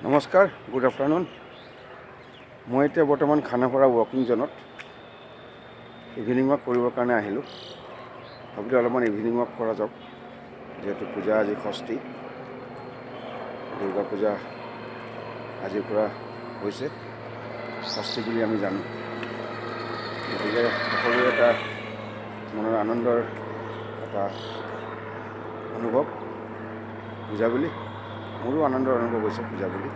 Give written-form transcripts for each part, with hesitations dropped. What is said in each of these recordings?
নমস্কাৰ, good afternoon. মই এতিয়া বৰ্তমান খানাপাৰা ৱকিং জ'নত ইভিনিং ৱাক কৰিবৰ কাৰণে আহিলোঁ। ভাবিলোঁ অলপমান ইভিনিং ৱাক কৰা যাওক, যিহেতু পূজা আজি ষষ্ঠী, দুৰ্গা পূজা আজিৰ পৰা হৈছে, ষষ্ঠী বুলি আমি জানো। গতিকে সকলোৰে এটা মনৰ আনন্দৰ এটা অনুভৱ পূজা বুলি। মোৰো আনন্দৰ অনুভৱ হৈছে পূজা বুলি।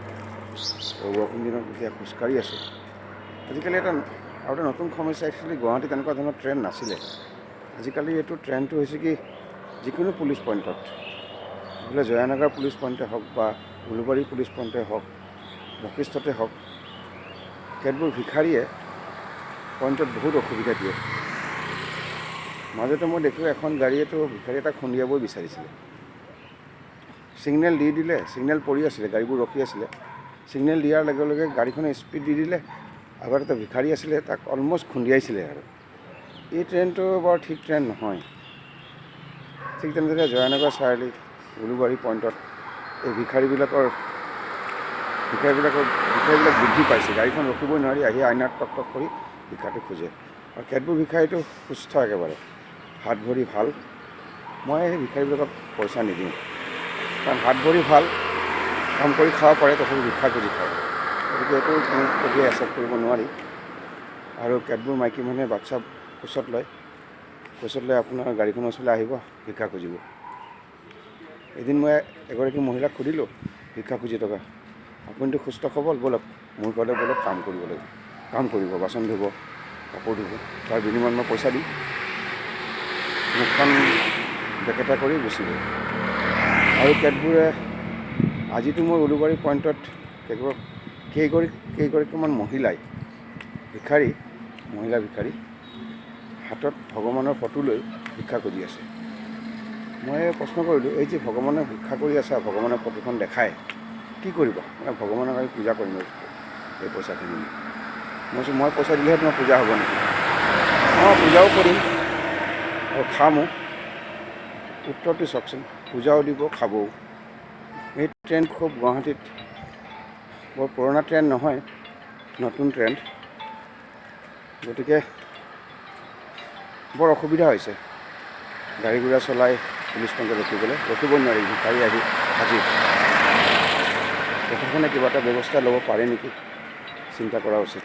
ৱকিং জ'নত এতিয়া খোজকাঢ়ি আছোঁ। আজিকালি এটা আৰু এটা নতুন সমস্যা। একচুৱেলি গুৱাহাটীত এনেকুৱা ধৰণৰ ট্ৰেণ্ড নাছিলে। আজিকালি এইটো ট্ৰেণ্ডটো হৈছে কি, যিকোনো পুলিচ পইণ্টত, বোলে জয়ানগৰ পুলিচ পইণ্টে হওক বা উলুবাৰী পুলিচ পইণ্টে হওক, বশিষ্ঠতে হওক, কেতবোৰ ভিখাৰীয়ে পইণ্টত বহুত অসুবিধা দিয়ে। মাজতে মই দেখিলোঁ, এখন গাড়ীয়েতো ভিখাৰী এটা খুন্দিয়াবই বিচাৰিছিলে। ছিগনেল দি দিলে, ছিগনেল পৰি আছিলে, গাড়ীবোৰ ৰখি আছিলে। ছিগনেল দিয়াৰ লগে লগে গাড়ীখনে স্পীড দি দিলে। আগত এটা ভিখাৰী আছিলে, তাক অলমষ্ট খুন্দিয়াইছিলে। আৰু এই ট্ৰেণ্ডটো বৰ ঠিক ট্ৰেণ্ড নহয়। ঠিক তেনেদৰে জয়ানগৰ চাৰিআলি, উলুবাৰী পইণ্টত এই ভিখাৰীবিলাক বৃদ্ধি পাইছে। গাড়ীখন ৰখিবই নোৱাৰি, আহি আইনাত টক টক কৰি ভিক্ষাটো খোজে। আৰু কেতবোৰ ভিখাৰীটো সুস্থ একেবাৰে, হাত ভৰি ভাল। মই সেই ভিখাৰীবিলাকক পইচা নিদিওঁ, কাৰণ হাত ভৰি ভাল, কাম কৰি খাব পাৰে, তথাপি ভিক্ষা খুজি খায়। গতিকে এইটো কোনো পধ্যেই একচেপ্ট কৰিব নোৱাৰি। আৰু কেতবোৰ মাইকী মানুহে বাচ্ছা কোচত লয়, কোচত লৈ আপোনাৰ গাড়ীখনৰ ওচৰলৈ আহিব, ভিক্ষা খুজিব। এদিন মই এগৰাকী মহিলাক সুধিলোঁ, ভিক্ষা খুজি থকা, "আপুনিতো সুস্থ সবল, ব'লক মোৰ ঘৰলৈ ব'লক, কাম কৰিব লাগিব। কাম কৰিব, বাচন ধুব, কাপোৰ ধুব, তাৰ বিনিময়ত মই পইচা দিম।" মুখখন বেকেটা কৰি গুচি গ'ল। আৰু কেতবোৰে আজিতো মই উলুবাৰী পইণ্টত কেইগৰাকীমান মহিলাই, ভিখাৰী, মহিলা ভিখাৰী, হাতত ভগৱানৰ ফটো লৈ ভিক্ষা খুজি আছে। মই প্ৰশ্ন কৰিলোঁ, "এই যে ভগৱানৰ ভিক্ষা কৰি আছা, ভগৱানৰ ফটোখন দেখাই কি কৰিবা?" মানে, "ভগৱানক আমি পূজা কৰিম এই পইচাখিনি।" মই কৈছোঁ, "মই পইচা দিলেহে তোমাৰ পূজা হ'ব নেকি?" "অঁ, পূজাও কৰিম আৰু খামো।" উত্তৰটো চাওকচোন, পূজাও দিব, খাবও। এই ট্ৰেণ্ড খুব গুৱাহাটীত বৰ পুৰণা ট্ৰেণ্ড নহয়, নতুন ট্ৰেণ্ড। গতিকে বৰ অসুবিধা হৈছে গাড়ী ঘোঁৰা চলাই পুলিচ পইণ্টত ৰখিবলৈ। ৰখিব নোৱাৰি, ভিখাৰী আহি হাজিৰ। প্ৰশাসনে কিবা এটা ব্যৱস্থা ল'ব পাৰে নেকি, চিন্তা কৰা উচিত।